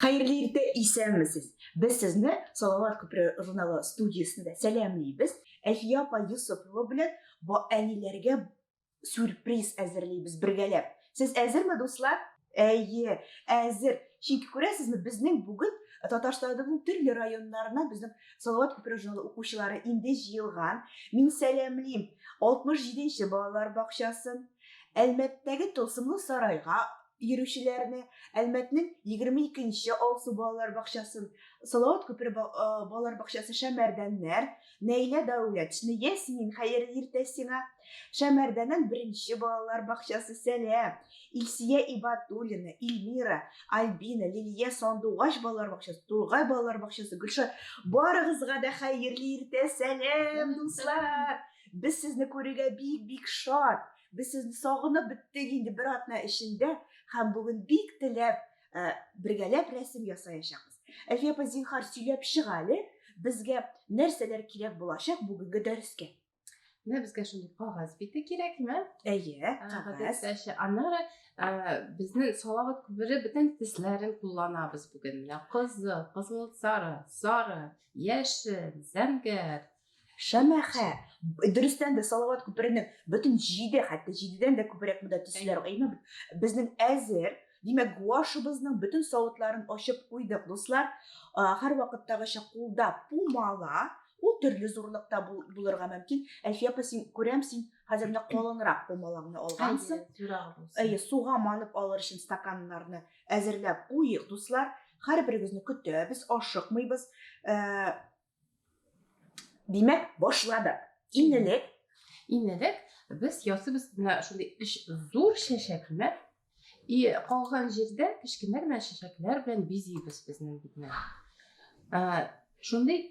Хәерле иртә, исәнмесез! Без сезне Салават күпере журналы студиясендә сәламлибез. Әлфия апа Йосыпова белән бу әниләргә сюрприз әзерлибез бергәләп. Сез әзерме, дуслар? Әйе, әзер. Чөнки күрәсезме, безнең бүген Татарстанның төрле районнарыннан безнең Салават күпере журналы укучылары инде җыелган. Мин сәламлим 67 нче балалар бакчасын, Әлмәттәге Тылсымлы сарайга йөрүчеләрне, Әлмәтнең 22 нче Алсу балалар бакчасын, Салават күпере балалар бакчасы Шәмәрдәннәр, Наилә Дәүләтшина, Ясмин, хәерле иртә сиңа. Шәмәрдәннән беренче балалар бакчасы Сәлам, Илсия Ибатуллина, Эльмира, Альбина, Лилия Сандугач балалар бакчасы, Тургай балалар бакчасы, Гөлшат. Барыгызга да хәерле иртә, сәлам, дуслар! Без сезне күрергә бик-бик шат. Без сезне сагынып беттек инде бер атна эчендә һәм бүген бик теләп э, бергәләп рәсем ясаячакбыз. Әлфия апа, зинһар, сөйләп чык әле, безгә нәрсәләр кирәк булачак бүгенге дәрескә? Менә безгә шундый кәгазь бите кирәкме? Әйе, кәгазь. Гадәттәчә, аннары безнең Салават күпере бөтен төсләрен кулланабыз бүген. Менә кызыл, кызгылт сары, сары, яшел, зәңгәр, Шәмәхә. Дөрестән дә Салават күперенең бөтен җиде, хәтта җидедән дә күбрәк монда төсләр әйме безнең әзер. Димәк, гуашыбызның бөтен савытларын ачып куйдык, дуслар. Һәрвакыттагыча кулда пумала, ул төрле зурлыкта булырга мөмкин. Әлфия апа, син күрәм, син хәзер менә калынрак пумалаңны алгансың. Әйе, суга манып алыр өчен стаканнарны әзерләп куйыйк, дуслар. Һәрберегезне көтәбез, ашыкмыйбыз. Димәк, башладык. Иң элек, иң элек без ясыйбыз менә шундый өч зур чәчәкне. И калган җирдә кечкенә генә чәчәкләр белән бизибез безнең битне. Шундый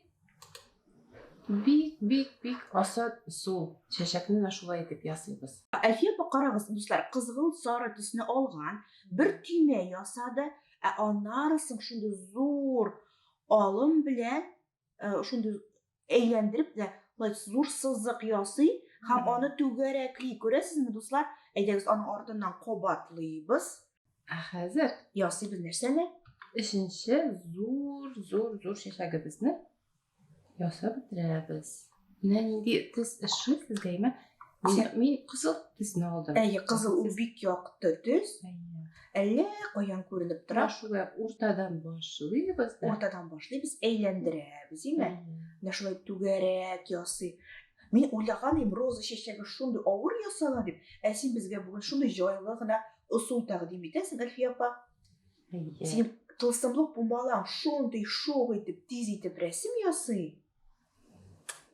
бик бик бик асат ысул. Чәчәкне менә шулай итеп ясыйбыз. Әлфия апа, карагыз, дуслар, кызгылт сары төсне алган, бер төймә ясады, ә аннары соң шундый зур алым белән э, шундый әйләндереп тә былай зур сызык ясый һәм аны түгәрәкли. Күрәсезме, дуслар? Әйдәгез, аның артыннан кабатлыйбыз. Ә хәзер ясыйбыз нәрсәне? Өченче зур, зур, зур чәчәгебезне ясап бетерәбез. Менә нинди төс ошый сезгә, әйме? Мин, мин кызыл төсне алдым. Әйе, кызыл ул бик якты төс. Әллә каян күренеп тора. Шулай уртадан башлыйбыз да. Уртадан башлыйбыз, әйләндерәбез, әйме? Менә шулай түгәрәк ясый. Мин уйлаган идем, роза чәчәге шундый авыр ясала дип, ә син безгә бүген шундый җайлы гына ысул тәкъдим итәсең, Әлфия апа. Синең тылсымлы пумалаң шундый шук итеп, тиз итеп рәсем ясый.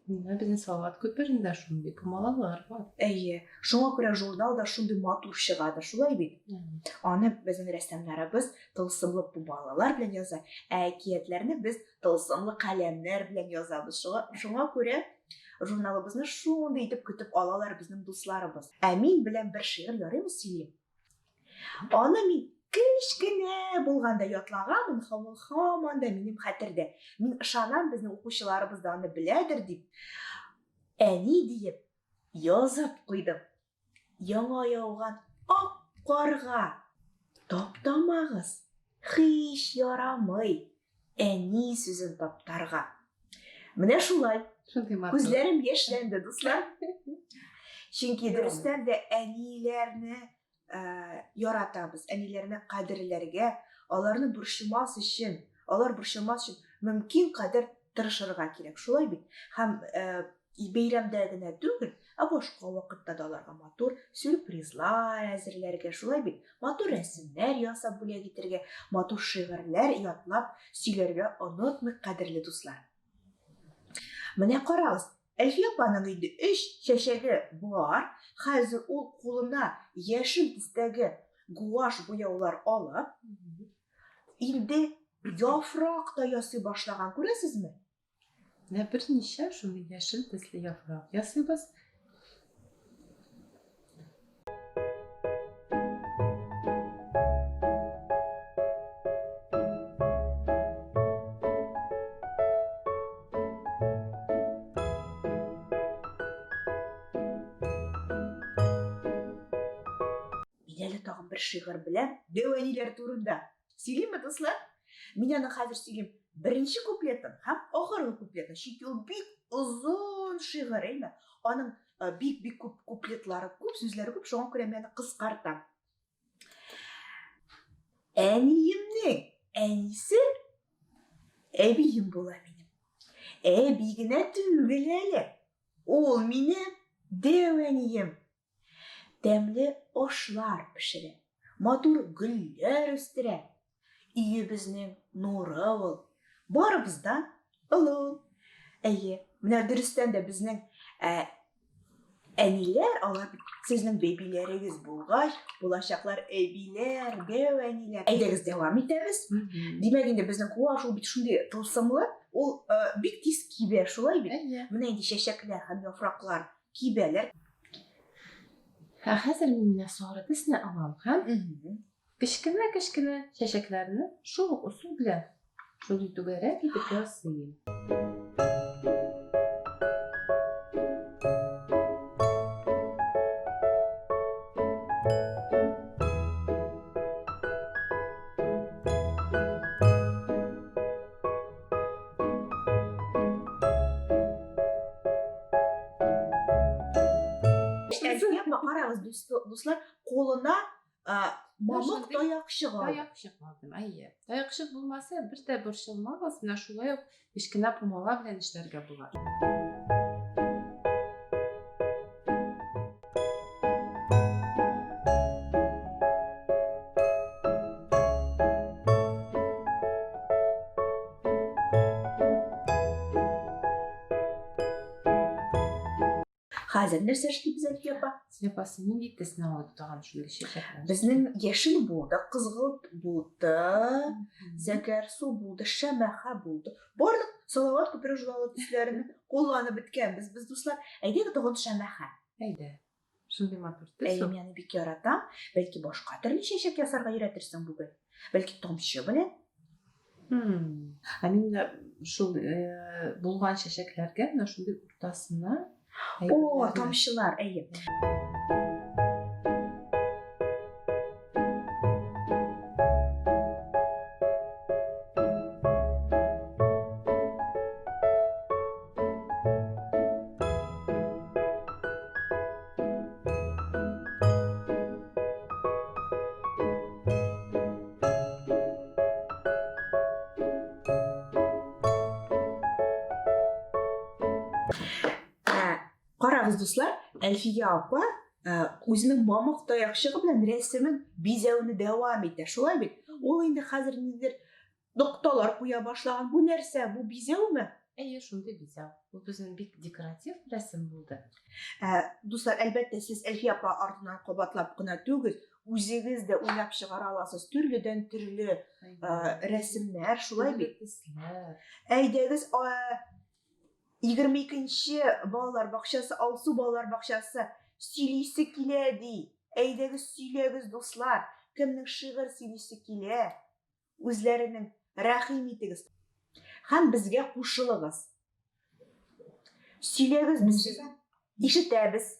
Менә безнең Салават күперендә шундый пумалалар бар. Әйе, шуңа күрә журнал да шундый матур чыгадыр, шулай бит? Аны безнең рәссамнарыбыз тылсымлы пумалалар белән яза, ә әкиятләрне без тылсымлы каләмнәр белән язабыз. Шуңа, шуңа күрә журналыбызны шундый итеп көтеп алалар безнең дусларыбыз. Ә мин белән бер шигырь ярыймы сөйлим? Аны мин кечкенә булганда ятлаганмын, һәм ул һаман да минем хәтердә. Мин ышанам, безнең укучыларыбыз да аны беләдер дип. Әни диеп язып куйдым. Яңа яуган ак карга таптамагыз, һич ярамый әни сүзен таптарга. Менә шулай. Шундый матур. Күзләрем яшьләнде, дуслар. Чөнки дөрестән дә әниләрне э, яратабыз, әниләрне кадерләргә, аларны борчымас өчен, алар борчылмас өчен мөмкин кадәр тырышырга кирәк. Шулай бит? Һәм э, бәйрәмдә генә түгел, ә башка вакытта да аларга матур сюрпризлар әзерләргә, шулай бит? Матур рәсемнәр ясап бүләк итәргә, матур шигырьләр ятлап сөйләргә онытмыйк, кадерле дуслар. Менә карагыз, Әлфия апаның инде өч чәчәге бар. Хәзер ул кулына яшел төстәге гуашь буяулар алып, инде яфрак та ясый башлаган, күрәсезме? Менә берничә шундый яшел төсле яфрак ясыйбыз. Мин әле тагын бер шигырь беләм, дәү әниләр турында. Сөйлиме, дуслар? Мин аны хәзер сөйлим беренче куплетын һәм ахыргы куплетын, чөнки ул бик озын шигырь, әйме? Аның бик-бик күп куплетлары күп, сүзләре күп, шуңа күрә мин аны кыскартам. Әниемнең әнисе әбием була минем. Әби генә түгел әле. Ул минем дәү әнием. Тәмле ашлар пешерә, матур гөлләр үстерә. Өебезнең нуры ул, барыбыздан олы ул. Әйе, менә дөрестән дә безнең ә, әниләр, алар бит сезнең бәбиләрегез булгач, булачаклар әбиләр, дәү әниләр. Әйдәгез дәвам итәбез. Димәк, инде безнең гуашь ул бит шундый тылсымлы, ул бик тиз кибә, шулай бит? Әйе. Менә инде чәчәкләр һәм яфраклар кибәләр. Ә хәзер мин менә сары төсне алам һәм кечкенә-кечкенә чәчәкләрне шул ук ысул белән шундый түгәрәк итеп ясыйм. Әлфия карагыз, дуслар, кулына мамык таякчык алды. Таякчык алдым, әйе. Таякчык булмаса, бер дә борчылмагыз, менә шулай ук кечкенә пумала белән эшләргә була. Хәзер нәрсә эшлибез, Әлфия апа? Апасы нинди төсне алып тагын шундый чәчәкләр? Безнең яшел булды, кызгылт булды, зәңгәрсу булды, шәмәхә булды. Барлык Салават күпере журналы төсләрен кулланып беткәнбез без, дуслар. Әйдәгез тагын шәмәхә. Әйдә. Шундый матур төс. Әйе, мин аны бик яратам. Бәлки башка төрле чәчәк ясарга өйрәтерсең бүген. Бәлки тамчы белән. Ә мин менә шул э, булган чәчәкләргә менә шундый уртасына О, тамчылар, әйе. Карагыз, дуслар, Әлфия апа үзенең мамык таякчыгы белән рәсемен бизәүне дәвам итә. Шулай бит? Ул инде хәзер ниндидер нокталар куя башлаган. Бу нәрсә? Бу бизәүме? Әйе, шундый бизәү. Бу безнең бик декоратив рәсем булды. Ә, дуслар, әлбәттә, сез Әлфия апа артыннан кабатлап кына түгел, үзегез дә уйлап чыгара аласыз төрледән төрле рәсемнәр, шулай бит? Әйдәгез, 22 балалар бакчасы, Алсу балалар бакчасы сөйлисе килә ди. Әйдәгез, сөйләгез, дуслар. Кемнең шигырь сөйлисе килә? Үзләренең рәхим итегез. Һәм безгә кушылыгыз. Сөйләгез, без сезне ишетәбез.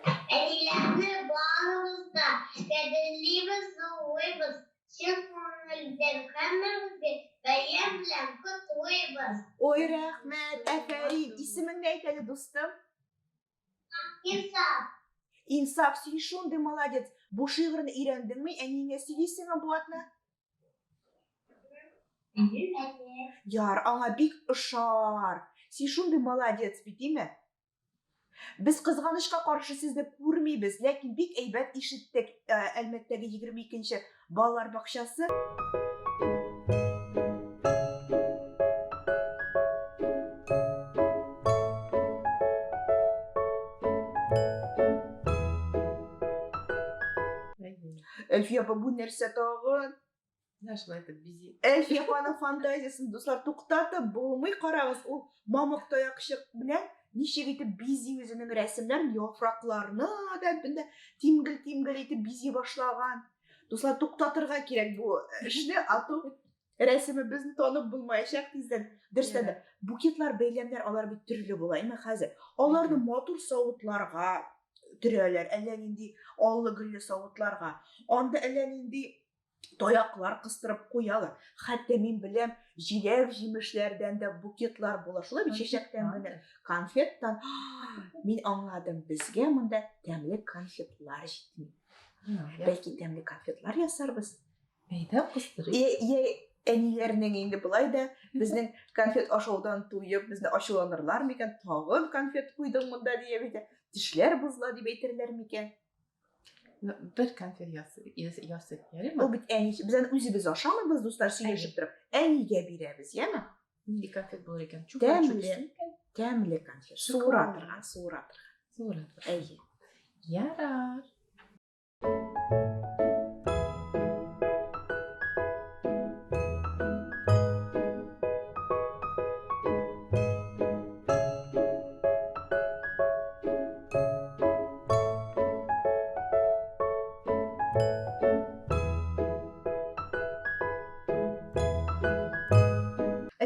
Әниләрне барыбыз да кадерлибез, зурлыйбыз. Чын күңелдән һәммәбезгә бәйрәм белән котлыйбыз. Ой, рәхмәт, афәрин. Исемеңне әйт әле, дустым. Инсаф. Инсаф, син шундый молодец. Бу шигырьне өйрәндеңме? Әниеңә сөйлисеңме бу атна? Әйе. Яр, аңа бик ошар. Син шундый молодец бит, димме? Без кызганычка каршы сезне күрмибез, ләкин бик әйбәт ишеттек. Әлмәттәге 22 балалар бакчасы. Әлфия апа, бу нәрсә тагын? Менә шулай итеп бизи. Әлфия апаның фантазиясен, дуслар, туктатып булмый. Карагыз, ул мамык таякчык белән ничек итеп бизи үзенең рәсемнәрен, яфракларны да бында тимгел-тимгел итеп бизи башлаган. Дуслар, туктатырга кирәк бу эшне, а то рәсемебезне танып булмаячак тиздән. Дөрестән дә, букетлар, бәйләмнәр алар бит төрле була, әмма хәзер аларны матур савытларга төрәләр, әллә нинди аллы-гөлле савытларга. Анда әллә нинди Таяклар кыстырып куялар. Хәтта мин беләм, җиләк-җимешләрдән дә букетлар була. Шулай бит, чәчәктән генә. Конфеттан. Мин аңладым, безгә монда тәмле конфетлар җитми. Бәлки тәмле конфетлар ясарбыз. Әйдә, кыстырыйк. Йә, әниләрнең инде болай да безнең конфет ашаудан туеп, безне ачуланырлар микән? Тагын конфет куйдың монда диеп әйтә. Тешләр бозыла дип әйтерләр микән? Бер конфет ясыйк, ярыймы? Ул бит әни, без аны үзебез ашамыйбыз, дуслар, сөйләшеп торып. Әнигә бирәбез, яме? Нинди конфет булыр икән? Тәмле. Тәмле конфет. Суыра торган, суыра торган. Суыра торган. Әйе. Ярар.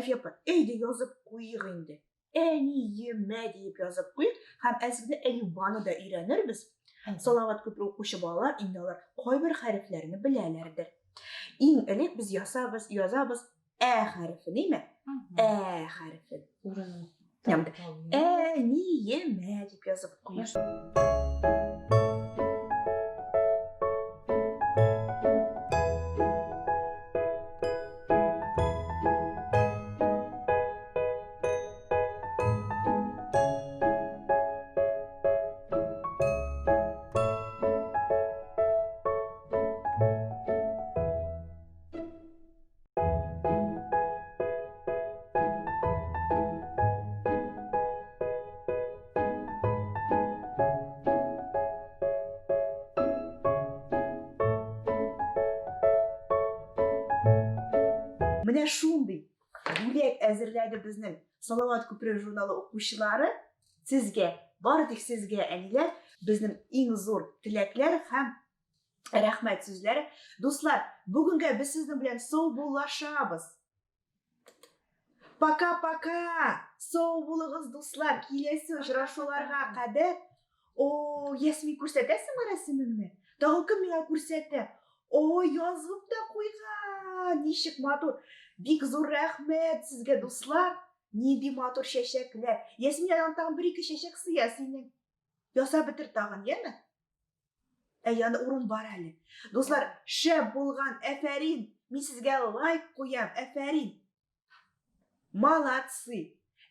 Әлфия апа, әйдә язып куйыйк инде. Әниемә диеп язып куйыйк һәм әз генә әлифбаны да өйрәнербез. Салават күпере укучы балалар инде алар кайбер хәрефләрне беләләрдер. Иң элек без ясабыз, язабыз Ә хәрефен, әйме? Ә хәрефен. Урынын. Әниемә дип язып куйыйк. Менә шундый бүләк әзерләде безнең Салават күпере журналы укучылары. Сезгә, бары тик сезгә, әниләр, безнең иң зур теләкләр һәм рәхмәт сүзләре. Дуслар, бүгенгә без сезнең белән саубуллашабыз. Пока-пока! Сау булыгыз, дуслар! Киләсе очрашуларга кадәр. О, Ясмин, күрсәтәсеңме рәсемеңне? Тагын кем миңа күрсәтә? О, язып та куйган! Ничек матур! Бик зур рәхмәт сезгә, дуслар! Нинди матур чәчәкләр! Ясмин, аның тагын бер-ике чәчәк сыя синең. Ясап бетер тагын, яме? Ә яны урын бар әле. Дуслар, шәп булган, әфәрин! Мин сезгә лайк куям, әфәрин! Молодцы!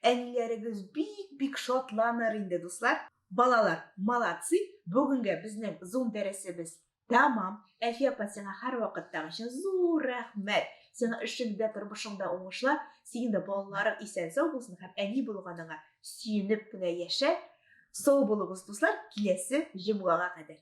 Әниләрегез бик-бик шатланыр инде, дуслар. Балалар, молодцы! Бүгенгә безнең Zoom дәресебез тәмам. Әлфия апа, сиңа һәрвакыттагыча зур рәхмәт. Сиңа эшеңдә, тормышыңда уңышлар, синең дә балаларың исән-сау булсын һәм әни булганыңа сөенеп кенә яшә. Сау булыгыз, дуслар, киләсе җомгага кадәр.